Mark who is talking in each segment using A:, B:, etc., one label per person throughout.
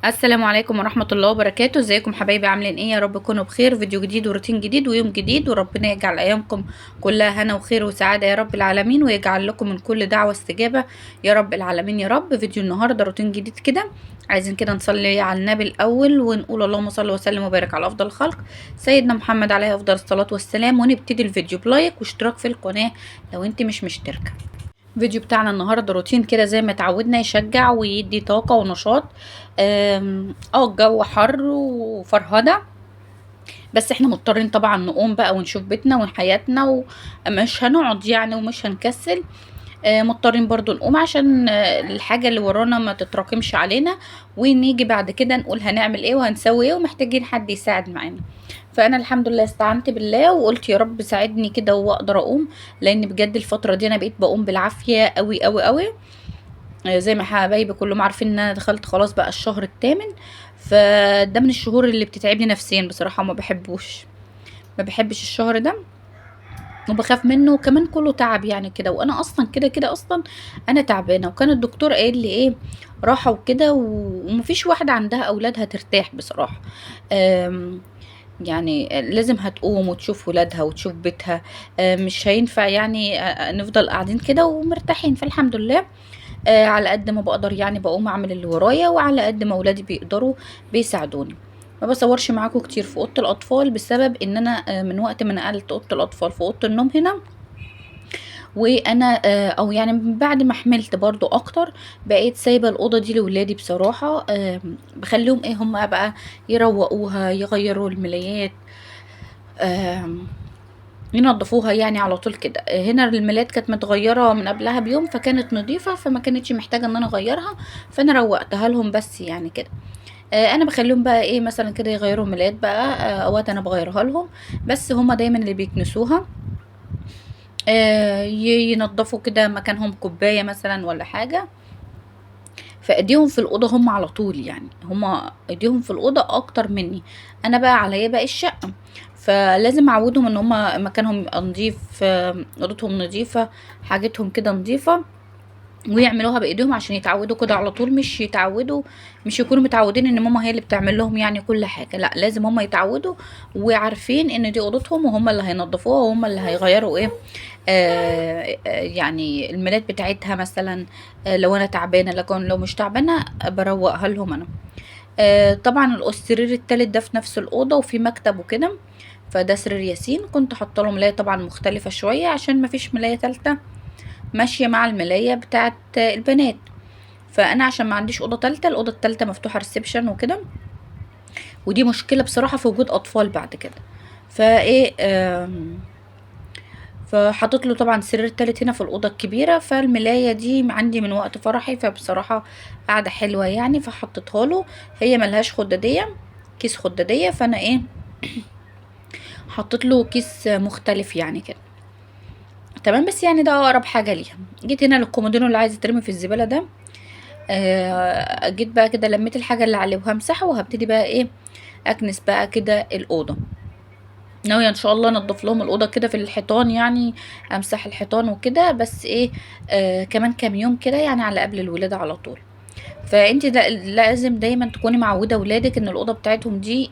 A: السلام عليكم ورحمة الله وبركاته. ازيكم حبايبي؟ عاملين ايه؟ يا رب تكونوا بخير. فيديو جديد وروتين جديد ويوم جديد، وربنا يجعل ايامكم كلها هنا وخير وسعادة يا رب العالمين، ويجعل لكم من كل دعوة استجابة يا رب العالمين يا رب. فيديو النهاردة روتين جديد كده، عايزين كده نصلي على النبي الاول ونقول اللهم صل وسلم وبارك على افضل الخلق سيدنا محمد عليه افضل الصلاة والسلام، ونبتدي الفيديو ب like واشتراك في القناة لو انت مش مشتركة. الفيديو بتاعنا النهارده روتين كده زي ما اتعودنا، يشجع ويدي طاقة ونشاط. الجو حر وفرهدة، بس احنا مضطرين طبعا نقوم بقى ونشوف بيتنا وحياتنا، ومش هنقعد يعني ومش هنكسل. مضطرين برضو نقوم عشان الحاجة اللي ورانا ما تتراكمش علينا، ونيجي بعد كده نقول هنعمل ايه وهنسوي ايه، ومحتاجين حد يساعد معانا. فانا الحمد لله استعنت بالله وقلت يا رب ساعدني كده واقدر اقوم، لان بجد الفترة دي انا بقيت بقوم بالعافية قوي قوي قوي. زي ما حبايبي كلهم عارفين ان انا دخلت خلاص بقى الشهر الثامن، فده من الشهور اللي بتتعبني نفسيا بصراحة، ما بحبوش، ما بحبش الشهر ده وبخاف منه، وكمان كله تعب يعني كده، وانا اصلا كده كده اصلا انا تعبانة، وكان الدكتور قايل لي ايه راحة وكده، ومفيش واحدة عندها اولاد هترتاح بصراحة. يعني لازم هتقوم وتشوف ولادها وتشوف بيتها، مش هينفع يعني نفضل قاعدين كده ومرتاحين. فالحمد لله على قد ما بقدر يعني بقوم اعمل اللي ورايا، وعلى قد ما ولادي بيقدروا بيساعدوني. ما بصورش معاكم كتير في اوضة الاطفال بسبب ان انا من وقت ما نقلت اوضة الاطفال في اوضة النوم هنا، وانا او يعني من بعد ما حملت برضو اكتر بقيت سايبه الاوضة دي لولادي بصراحة. بخليهم ايه هم بقى يروقوها، يغيروا الملايات، ينظفوها يعني على طول كده. هنا الملايات كانت متغيرة من قبلها بيوم، فكانت نظيفة، فما كانتش محتاجه ان انا اغيرها، فانا روقتها لهم بس يعني كده. انا بخليهم بقى ايه مثلا كده يغيروا الملايات بقى، اوقات انا بغيرها لهم، بس هما دايما اللي بيكنسوها، ينظفوا كده مكانهم كوباية مثلا ولا حاجة. فايديهم في الاوضة هم على طول يعني، هم ايديهم في الاوضة اكتر مني انا، بقى عليا باقي الشقة، فلازم اعودهم ان هم مكانهم يبقى نظيف، اوضتهم نظيفة، حاجتهم كده نظيفة، ويعملوها بايديهم عشان يتعودوا كده على طول. مش يتعودوا، مش يكونوا متعودين ان ماما هي اللي بتعمل لهم يعني كل حاجة، لا لازم هم يتعودوا وعارفين ان دي اوضتهم وهم اللي هينظفوها وهم اللي هيغيروا ايه، يعني الملايات بتاعتها مثلا. لو انا تعبانة، لكن لو مش تعبانة بروقها لهم انا. طبعا السرير التالت ده في نفس الاوضة وفي مكتب وكده، فده سرير ياسين. كنت حاطه له ملايه طبعا مختلفة شوية عشان مفيش ملايه تالتة ماشية مع الملايه بتاعت البنات، فانا عشان ما عنديش اوضة تالتة، الاوضة التالتة مفتوحة reception وكده، ودي مشكلة بصراحة في وجود اطفال بعد كده. فايه، فحطيت له طبعا سرير تالت هنا في الاوضة الكبيرة. فالملايه دي عندي من وقت فرحي، فبصراحة قاعدة حلوة يعني، فحطيتها له. هي ملهاش خداديه، كيس خداديه، فانا ايه حطيت له كيس مختلف يعني كده تمام. بس يعني ده اقرب حاجة ليها. جيت هنا للكومودينو اللي عايز يترمي في الزبالة ده، جيت بقى كده لميت الحاجة اللي عليه وهمسحه، وهبتدي بقى ايه اكنس بقى كده الاوضة. ناوية ان شاء الله انضف لهم الاوضة كده في الحيطان، يعني امسح الحيطان وكده، بس ايه كمان كام يوم كده يعني على قبل الولادة على طول. فانت لازم دايما تكوني معوده ولادك ان الاوضة بتاعتهم دي،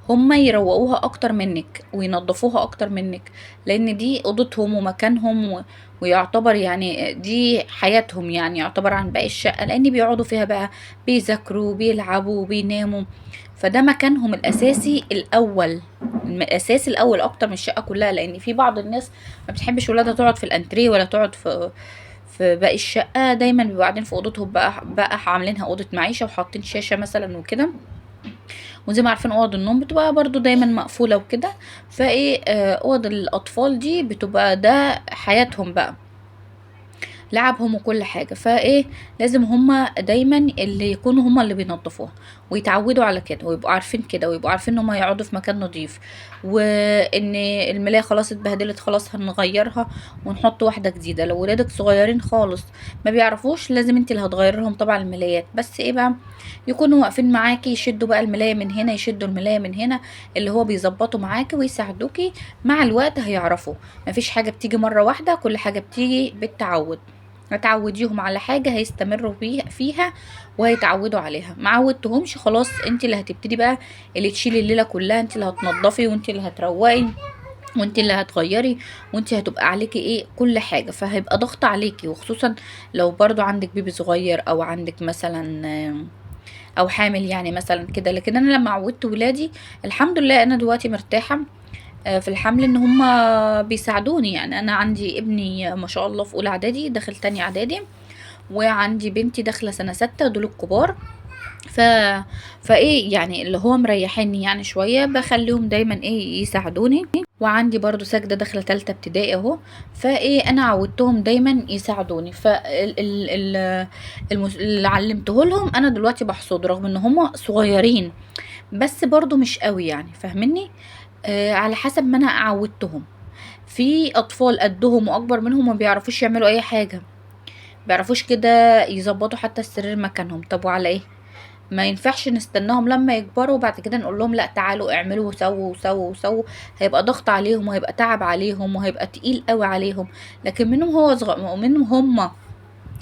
A: هم يروقوها اكتر منك وينظفوها اكتر منك، لان دي اوضتهم ومكانهم ويعتبر يعني دي حياتهم، يعني يعتبر عن باقي الشقة، لان بيقعدوا فيها بقى بيذاكروا بيلعبوا بيناموا، فده مكانهم الاساسي الاول، الاساس الاول اكتر من الشقة كلها. لان في بعض الناس ما بتحبش ولادها تقعد في الانتريه ولا تقعد في باقي الشقة، دايما بيبقوا قاعدين في اوضتهم بقى عاملينها اوضة معيشة وحاطين شاشة مثلا وكده، وزي ما عارفين اوض النوم بتبقى برضو دايما مقفولة وكده. فايه، اوض الاطفال دي بتبقى ده حياتهم بقى، لعبهم وكل حاجة، فايه لازم هما دايما اللي يكونوا هما اللي بينظفوها ويتعودوا على كده ويبقوا عارفين كده، ويبقوا عارفين ان هما يقعدوا في مكان نظيف، وان الملاية خلاص اتبهدلت خلاص هنغيرها ونحط واحدة جديدة. لو ولادك صغيرين خالص ما بيعرفوش لازم انت اللي هتغير لهم طبعا الملايات، بس ايه بقى يكونوا واقفين معاكي يشدوا بقى الملاية من هنا يشدوا الملاية من هنا، اللي هو بيظبطوا معاكي ويساعدوكي. مع الوقت هيعرفوا، مفيش حاجة بتيجي مرة واحدة، كل حاجة بتيجي بالتعود. هتعوديهم على حاجة هيستمروا فيها وهيتعودوا عليها. ما عودتهمش خلاص، انت اللي هتبتدي بقى اللي تشيلي الليلة كلها، انت اللي هتنضفي وانت اللي هتروقي وانت اللي هتغيري وانت هتبقى عليكي ايه كل حاجة، فهيبقى ضغط عليكي، وخصوصا لو برضو عندك بيبي صغير او عندك مثلا او حامل يعني مثلا كده. لكن انا لما عودت ولادي الحمد لله انا دلوقتي مرتاحة في الحمل ان هما بيساعدوني. يعني انا عندي ابني ما شاء الله في اولى اعدادي داخل تاني اعدادي، وعندي بنتي داخله سنة 6، دول الكبار. ف فايه يعني اللي هو مريحيني يعني شوية، بخليهم دايما ايه يساعدوني. وعندي برضو ساجدة داخله تالتة ابتدائي اهو، فايه انا عودتهم دايما يساعدوني. اللي علمته لهم انا دلوقتي بحصده، رغم ان هم صغيرين بس برضو مش قوي يعني، فاهميني؟ على حسب ما انا عودتهم. في اطفال قدهم واكبر منهم ما بيعرفوش يعملوا اي حاجة، بيعرفوش كده يظبطوا حتى السرير مكانهم. طب وعلى ايه؟ ما ينفعش نستناهم لما يكبروا وبعد كده نقول لهم لا تعالوا اعملوا وسووا وسووا وسووا، هيبقى ضغط عليهم وهيبقى تعب عليهم وهيبقى تقيل قوي عليهم. لكن منهم هو صغ... منهم هم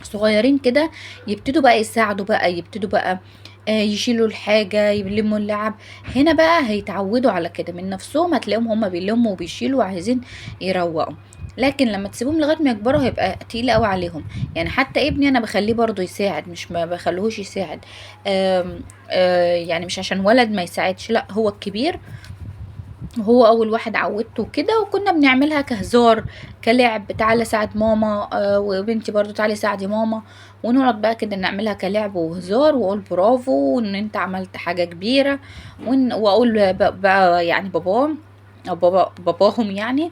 A: صغيرين كده يبتدوا بقى يساعدوا بقى، يبتدوا بقى يشيلوا الحاجة، يلموا اللعب. هنا بقى هيتعودوا على كده من نفسهم، هتلاقيهم هم بيلموا وبيشيلوا وعايزين يروقوا. لكن لما تسيبهم لغاية ما يكبروا هيبقى تقيل قوي عليهم. يعني حتى ابني انا بخليه برضو يساعد، مش ما بخليهوش يساعد. آم، آه، يعني مش عشان ولد ما يساعدش، لا هو الكبير هو اول واحد عودته كده، وكنا بنعملها كهزار كلعب، تعالى ساعد ماما، وبنتي برضو تعالي ساعدي ماما، ونقعد بقى كده نعملها كلعب وهزار، واقول برافو ان انت عملت حاجة كبيرة، واقول بقى يعني باباه او بابا باباهم يعني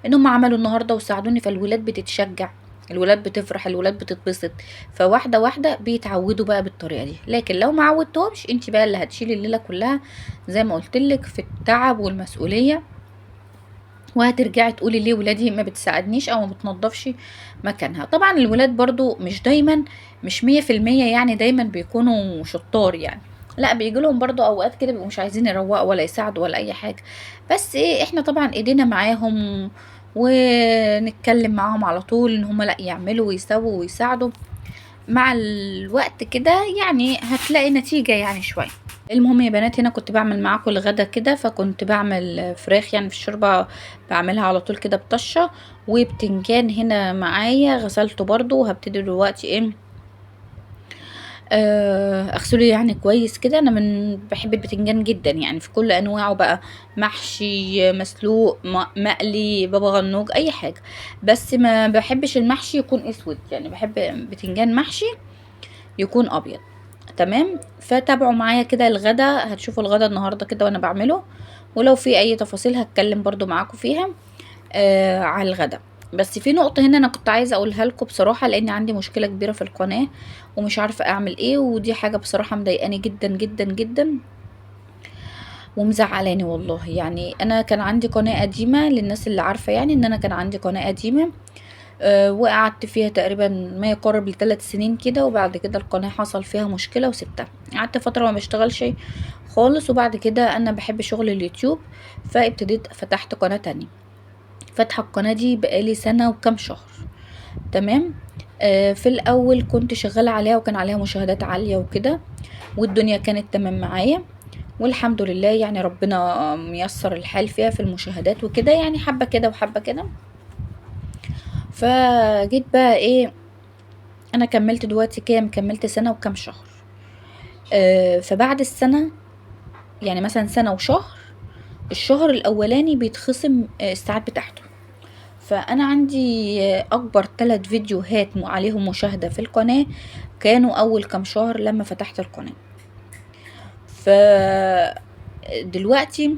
A: ان هم عملوا النهارده وساعدوني. فالولاد بتتشجع، الولاد بتفرح، الولاد بتتبسط، فواحدة واحدة بيتعودوا بقى بالطريقة دي. لكن لو ما عودتهمش انت بقى اللي هتشيلي الليلة كلها زي ما قلتلك في التعب والمسؤولية، وهترجعي تقولي ليه ولادي ما بتساعدنيش او ما بتنضفش مكانها. طبعا الولاد برضو مش دايما، مش 100% يعني دايما بيكونوا شطار يعني، لا بيجي لهم برضو اوقات كده بيبقوا مش عايزين يروقوا ولا يساعدوا ولا اي حاجة، بس ايه احنا طبعا ايدينا معاهم ونتكلم معاهم على طول ان هم لا يعملوا ويسووا ويساعدوا. مع الوقت كده يعني هتلاقي نتيجة يعني شوية. المهم يا بنات هنا كنت بعمل معاكم الغدا كده، فكنت بعمل فراخ يعني في الشوربة، بعملها على طول كده بطشة، وبتنجان هنا معايا غسلته برضو، وهبتدي دلوقتي ايه اغسله يعني كويس كده. انا من بحب البتنجان جدا يعني في كل انواعه بقى، محشي، مسلوق، مقلي، بابا غنوج، اي حاجة، بس ما بحبش المحشي يكون اسود، يعني بحب بتنجان محشي يكون ابيض. تمام، فتابعوا معايا كده الغدا، هتشوفوا الغدا النهارده كده وانا بعمله، ولو في اي تفاصيل هتكلم برضو معاكم فيها على الغدا. بس في نقطة هنا انا كنت عايزة اقولها لكم بصراحة، لان عندي مشكلة كبيرة في القناة ومش عارفة اعمل ايه، ودي حاجة بصراحة مضايقاني جدا جدا جدا ومزعلاني والله. يعني انا كان عندي قناة قديمة، للناس اللي عارفة يعني ان انا كان عندي قناة قديمة، وقعدت فيها تقريبا ما يقارب لثلاث سنين كده، وبعد كده القناة حصل فيها مشكلة وسبتها، قعدت فترة ما بشتغلش خالص. وبعد كده انا بحب شغل اليوتيوب، فابتديت فتحت قناة تانية. فاتحة القناة دي بقالي سنة وكام شهر. تمام، في الاول كنت شغالة عليها وكان عليها مشاهدات عالية وكده، والدنيا كانت تمام معايا والحمد لله، يعني ربنا ميسر الحال فيها في المشاهدات وكده، يعني حبة كده وحبة كده. فجيت بقى ايه، انا كملت دلوقتي كام، كملت سنة وكام شهر. فبعد السنة يعني مثلا سنة وشهر، الشهر الاولاني بيتخصم الساعات بتاعته. فانا عندي اكبر 3 فيديوهات عليهم مشاهدة في القناة كانوا اول كام شهر لما فتحت القناة. ف دلوقتي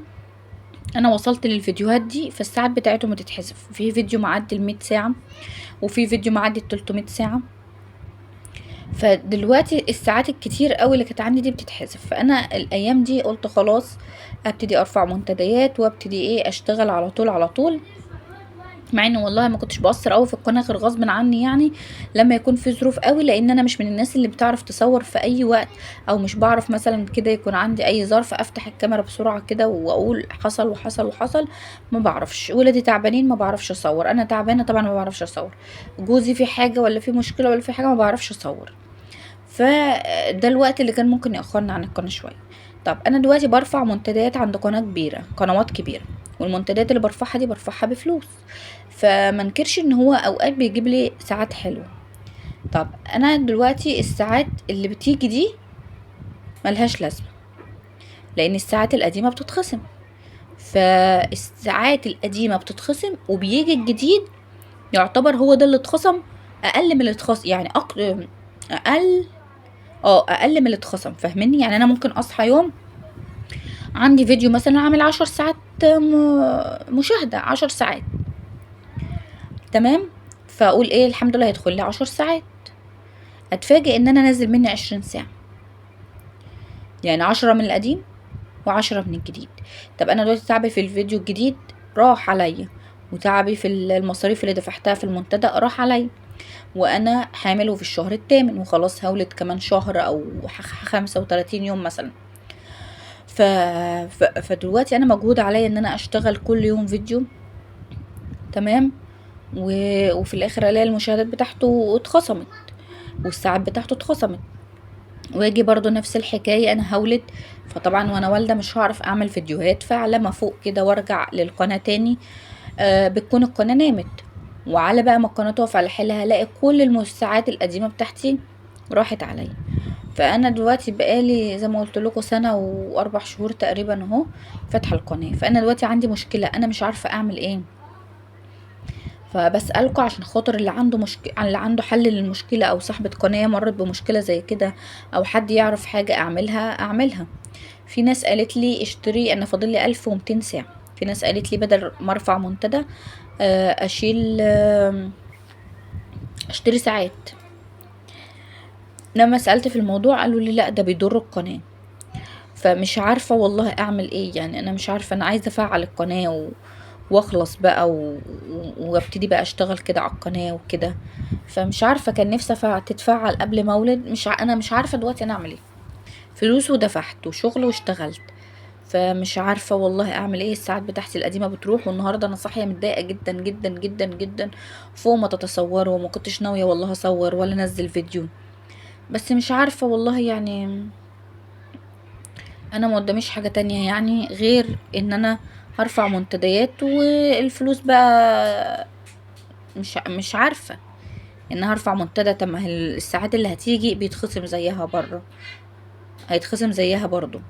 A: انا وصلت للفيديوهات دي، فالساعات بتاعتهم بتتحسب. في فيديو معدي المية ساعة، وفي فيديو معدي التلتمية ساعة. فدلوقتي الساعات الكتير قوي اللي كانت عندي دي بتتحسب. فانا الايام دي قلت خلاص ابتدي ارفع منتديات وابتدي ايه اشتغل على طول على طول، مع ان والله ما كنتش بقصر قوي في القناة غير غصب عني، يعني لما يكون في ظروف قوي، لان انا مش من الناس اللي بتعرف تصور في اي وقت، او مش بعرف مثلا كده يكون عندي اي ظرف افتح الكاميرا بسرعة كده واقول حصل وحصل وحصل، ما بعرفش. ولادي تعبانين ما بعرفش اصور، انا تعبانة طبعا ما بعرفش اصور، جوزي في حاجة ولا في مشكلة ولا في حاجة ما بعرفش اصور. فده الوقت اللي كان ممكن يأخرنا عن القناة شوية. طب انا دلوقتي برفع منتديات عند قناة كبيرة، قنوات كبيرة، والمنتديات اللي برفعها دي برفعها بفلوس، فما انكرش ان هو اوقات بيجيب لي ساعات حلوة. طب انا دلوقتي الساعات اللي بتيجي دي ملهاش لازمه، لان الساعات القديمة بتتخصم، فالساعات القديمة بتتخصم وبيجي الجديد يعتبر هو ده اللي اتخصم اقل من اللي اتخصم، يعني اقل، اقل من اللي اتخصم، فاهميني؟ يعني انا ممكن اصحى يوم عندي فيديو مثلا عامل 10 ساعات مشاهده، 10 ساعات، تمام، فاقول ايه الحمد لله هيدخل لي 10 ساعات، اتفاجئ ان انا نازل مني 20 ساعة، يعني 10 من القديم و10 من الجديد. طب انا دلوقتي تعبي في الفيديو الجديد راح عليا، وتعبي في المصاريف اللي دفعتها في المنتدى راح عليا، وانا حامل وفي الشهر الثامن وخلاص هولد كمان شهر او 35 يوم مثلا. فدلوقتي انا مجهود عليا ان انا اشتغل كل يوم فيديو، تمام، وفي الاخر الاقي المشاهدات بتاعته اتخصمت والساعات بتاعته اتخصمت. واجي برضو نفس الحكاية، انا هولد، فطبعا وانا والدة مش هعرف اعمل فيديوهات، فعلى ما فوق كده وارجع للقناة تاني، بتكون القناة نامت، وعلى بقى ما القناة تقف على حيلها هلاقي كل الساعات القديمة بتاعتي راحت عليا. فانا دلوقتي بقالي زي ما قلت لكم سنة واربع شهور تقريبا اهو فاتحة القناة، فانا دلوقتي عندي مشكلة، انا مش عارفة اعمل ايه. فبسألكوا عشان خاطر اللي عنده اللي عنده حل للمشكلة، او صاحبة قناة مرت بمشكلة زي كده، او حد يعرف حاجة اعملها. في ناس قالت لي اشتري، انا فاضل لي 1200 ساعة، في ناس قالت لي بدل ما ارفع منتدى، اشتري ساعات. لما سألت في الموضوع قالوا لي لا ده بيضر القناة. فمش عارفة والله اعمل ايه، يعني انا مش عارفة، انا عايزة افعل القناة واخلص بقى وابتدي بقى اشتغل كده على القناة وكده، فمش عارفة، كان نفسي تتفعل قبل ما اولد، انا مش عارفة دلوقتي انا اعمل ايه. فلوس ودفعت وشغل واشتغلت، فمش عارفة والله اعمل ايه. الساعات بتاعتي القديمة بتروح، والنهاردة انا صاحية متضايقة جدا جدا جدا جدا فوق ما تتصوروا، وما كنتش ناوية والله اصور ولا انزل فيديو، بس مش عارفة والله، انا ما قداميش حاجة تانية غير ان انا هرفع منتديات والفلوس بقى، مش عارفة ان هرفع منتدى. طب ما هي الساعات اللي هتيجي بيتخصم زيها بره، هيتخصم زيها برضو.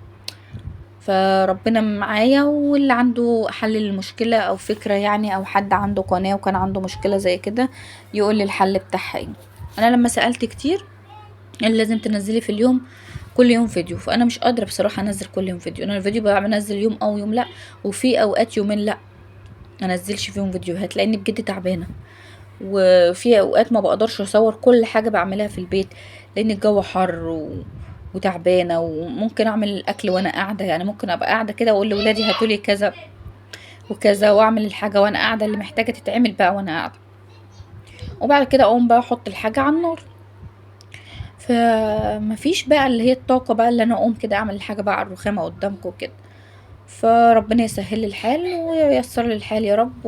A: فربنا معايا، واللي عنده حل للمشكلة او فكرة او حد عنده قناة وكان عنده مشكلة زي كده يقول لي الحل بتاعها ايه. انا لما سألت كتير قال لازم تنزلي في اليوم كل يوم فيديو، فانا مش قادرة بصراحة انزل كل يوم فيديو. انا الفيديو بقى بنزل يوم او يوم لا، وفي اوقات يومين لا ما انزلش فيهم فيديوهات لاني بجد تعبانة، وفي اوقات ما بقدرش اصور كل حاجة بعملها في البيت لان الجو حر وتعبانة، وممكن اعمل الاكل وانا قاعدة، ممكن ابقى قاعدة كده واقول لولادي هاتولي كذا وكذا، واعمل الحاجة وانا قاعدة اللي محتاجة تتعمل بقى وانا قاعدة، وبعد كده اقوم بقى احط الحاجة على النار. فمفيش بقى اللي هي الطاقة بقى اللي انا اقوم كده اعمل الحاجة بقى على الرخامة قدامكم وكده. فربنا يسهل لي الحال وييسر لي الحال يا رب،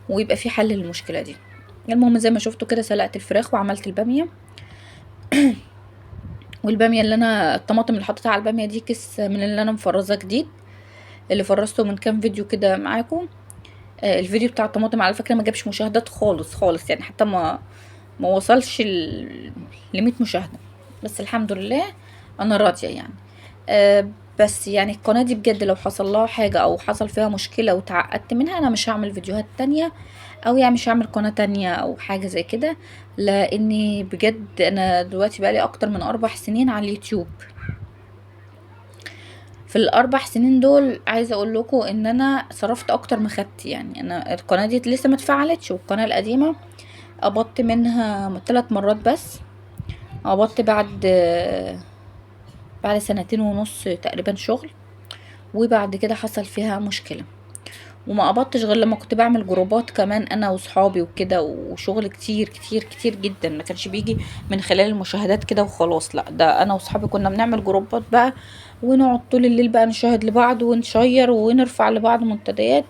A: ويبقى في حل للمشكلة دي. المهم زي ما شفتوا كده سلقت الفراخ وعملت البامية، والبامية اللي انا الطماطم اللي حطيتها على البامية دي كيس من اللي انا مفرزاه جديد، اللي فرزته من كام فيديو كده معاكم. الفيديو بتاع الطماطم على فكرة ما جابش مشاهدات خالص خالص، حتى ما وصلش لمية مشاهدة، بس الحمد لله انا راضية. بس القناة دي بجد لو حصل لها حاجة او حصل فيها مشكلة وتعقدت منها انا مش هعمل فيديوهات تانية، او مش هعمل قناة تانية او حاجة زي كده، لاني بجد انا دلوقتي بقالي اكتر من 4 سنين على اليوتيوب. في الاربع سنين دول عايزة اقول لكم ان انا صرفت اكتر ما خدت، انا القناة دي لسه ما اتفعلتش، والقناة القديمة قبضت منها 3 مرات بس، قبضت بعد سنتين ونص تقريبا شغل، وبعد كده حصل فيها مشكلة، وما قبضتش غير لما كنت بعمل جروبات كمان انا وصحابي وكده، وشغل كتير كتير كتير جدا، ما كانش بيجي من خلال المشاهدات كده وخلاص، لا ده انا وصحابي كنا بنعمل جروبات بقى، ونقعد طول الليل بقى نشاهد لبعض ونشير ونرفع لبعض منتديات.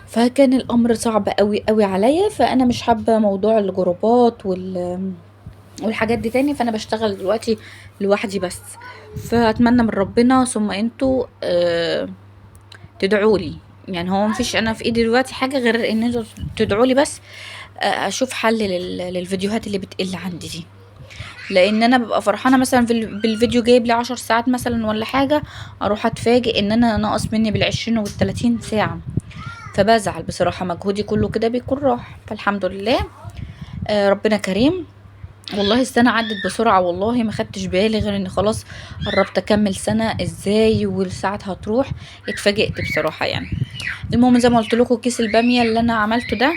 A: فكان الامر صعب قوي قوي عليا، فانا مش حابة موضوع الجروبات والحاجات دي تاني، فانا بشتغل دلوقتي لوحدي بس. فاتمنى من ربنا ثم انتوا تدعولي، يعني هو مفيش انا في ايدي دلوقتي حاجة غير ان انتوا تدعولي بس، اشوف حل للفيديوهات اللي بتقل عندي دي، لان انا ببقى فرحانة مثلا بالفيديو جايب لي 10 ساعات مثلا ولا حاجة، اروح اتفاجئ ان انا ناقص مني بالعشرين والتلاتين ساعة، فبزعل بصراحة، مجهودي كله كده بيكون راح. فالحمد لله، ربنا كريم. والله السنة عدت بسرعة، والله ما خدتش بالي غير ان خلاص قربت اكمل سنة ازاي والساعات هتروح، اتفاجئت بصراحة يعني. المهم زي ما قلت لكم كيس البامية اللي انا عملته ده،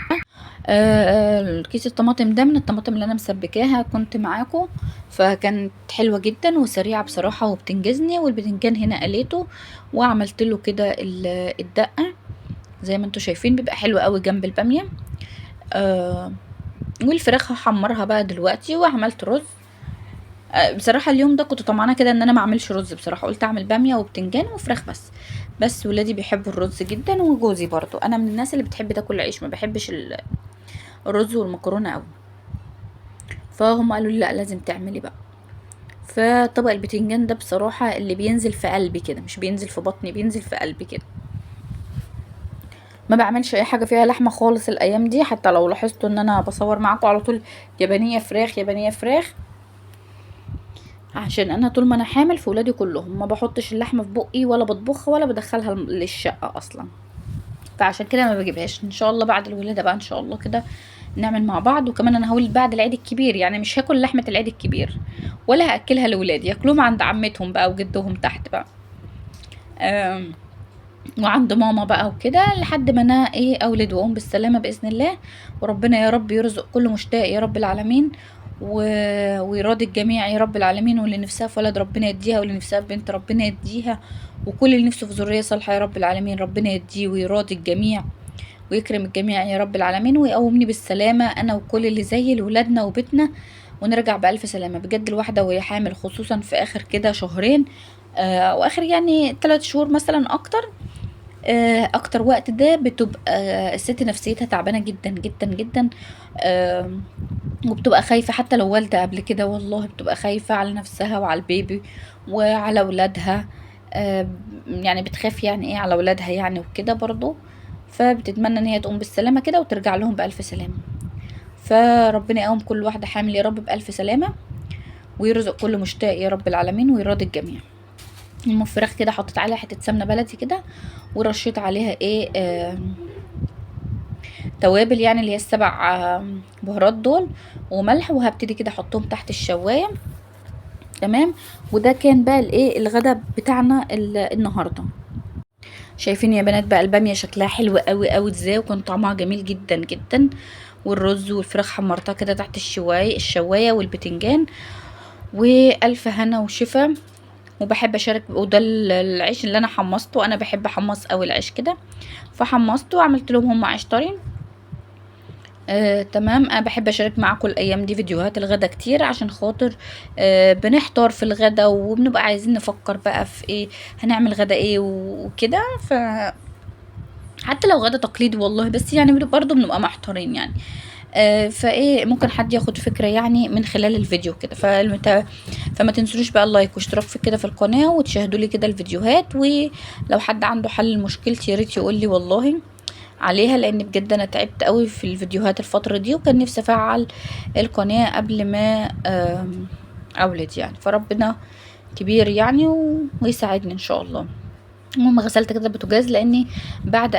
A: كيس الطماطم ده من الطماطم اللي انا مسبكاها كنت معاكم، فكانت حلوة جدا وسريعة بصراحة وبتنجزني. والبتنجان هنا قليته وعملت له كده الدقة زي ما انتم شايفين، بيبقى حلو قوي جنب البامية. والفراخ هحمرها بقى دلوقتي. وعملت رز، بصراحة اليوم ده كنت طمعانة كده ان انا ما اعملش رز بصراحة، قلت اعمل بامية وبتنجان وفراخ بس، بس ولادي بيحبوا الرز جدا وجوزي برضو. انا من الناس اللي بتحب تاكل عيش، ما بحبش الرز والمكرونة قوي، فهم قالوا لي لا لازم تعملي بقى. فطبق البتنجان ده بصراحة اللي بينزل في قلبي كده، مش بينزل في بطني، بينزل في قلبي كده. ما بعملش اي حاجة فيها لحمة خالص الايام دي، حتى لو لاحظتوا ان انا بصور معاكم على طول يابانية فراخ يابانية فراخ، عشان انا طول ما انا حامل في ولادي كلهم ما بحطش اللحمة في بقي ولا بطبخها ولا بدخلها للشقة اصلا، فعشان كده ما بجيبهاش. ان شاء الله بعد الولادة بقى ان شاء الله كده نعمل مع بعض. وكمان انا هولد بعد العيد الكبير، يعني مش هاكل لحمة العيد الكبير ولا هاكلها لولادي، ياكلوهم عند عمتهم بقى وجدهم تحت بقى، وعند ماما بقى وكده، لحد ما انا اولد واقوم بالسلامة باذن الله. وربنا يا رب يرزق كل مشتاق يا رب العالمين، ويراضي الجميع يا رب العالمين، واللي نفسها في ولد ربنا يديها، واللي نفسها في بنت ربنا يديها، وكل اللي نفسه في ذرية صالحه يا رب العالمين ربنا يديه ويراضي الجميع ويكرم الجميع يا رب العالمين، ويقومني بالسلامة انا وكل اللي زيي لولادنا وبيتنا، ونرجع بالف سلامه. بجد الواحدة وهي حامل خصوصا في اخر كده شهرين، واخر يعني 3 شهور مثلا اكتر، اكتر وقت ده بتبقى الست نفسيتها تعبانة جدا جدا جدا، وبتبقى خايفة حتى لو والده قبل كده، والله بتبقى خايفة على نفسها وعلى البيبي وعلى ولادها، يعني بتخاف يعني ايه على ولادها يعني وكده برضو، فبتتمنى ان هي تقوم بالسلامة كده وترجع لهم بالف سلامه. فربنا يقوم كل واحدة حامل يا رب بالف سلامه، ويرزق كل مشتاق يا رب العالمين، ويراضي الجميع. المهم الفراخ كده حطيت عليها حتة سمنه بلدي كده، ورشيت عليها توابل يعني اللي هي السبع بهارات دول وملح، وهبتدي كده احطهم تحت الشوايه. تمام. وده كان بقى الغدا بتاعنا النهارده. شايفين يا بنات بقى الباميه شكلها حلو قوي قوي ازاي، وكان طعمها جميل جدا جدا، والرز والفراخ حمرتها كده تحت الشوايه والبتنجان، والف هنا وشفا. وبحب اشارك، وده العيش اللي انا حمصته، انا بحب احمص قوي العيش كده، فحمصته وعملت لهم هم عيش طري. تمام. انا بحب اشارك معاكم الايام دي فيديوهات الغدا كتير، عشان خاطر بنحتار في الغدا وبنبقى عايزين نفكر بقى في ايه هنعمل غدا ايه وكده، ف حتى لو غدا تقليدي والله، بس برضو بنبقى محتارين يعني. فايه ممكن حد ياخد فكرة يعني من خلال الفيديو كده. فما تنسوش بقى اللايك واشتراك في كده في القناة، وتشاهدوا لي كده الفيديوهات، ولو حد عنده حل لمشكلتي يا ريت يقول لي والله عليها، لان بجد انا تعبت قوي في الفيديوهات الفترة دي، وكان نفسي افعل القناة قبل ما اولد يعني، فربنا كبير يعني ويساعدني ان شاء الله. المهم غسلت كده البوتاجاز، لاني بعد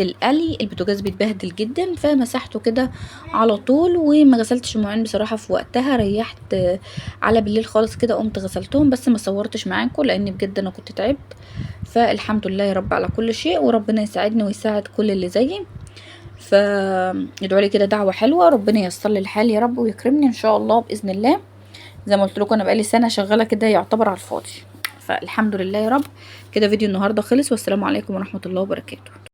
A: القلي البوتاجاز بيتبهدل جدا، فمسحته كده على طول، وما غسلتش المواعين بصراحة في وقتها، ريحت على بالليل خالص كده قمت غسلتهم، بس ما صورتش معاكم لان بجد انا كنت تعبت. فالحمد لله يا رب على كل شيء، وربنا يساعدني ويساعد كل اللي زيي. فادعوا لي كده دعوه حلوة، ربنا ييسر لي الحال يا رب ويكرمني ان شاء الله باذن الله. زي ما قلت لكم انا بقالي سنة شغالة كده يعتبر على الفاضي، فالحمد لله يا رب. كده فيديو النهارده خلص، والسلام عليكم ورحمة الله وبركاته.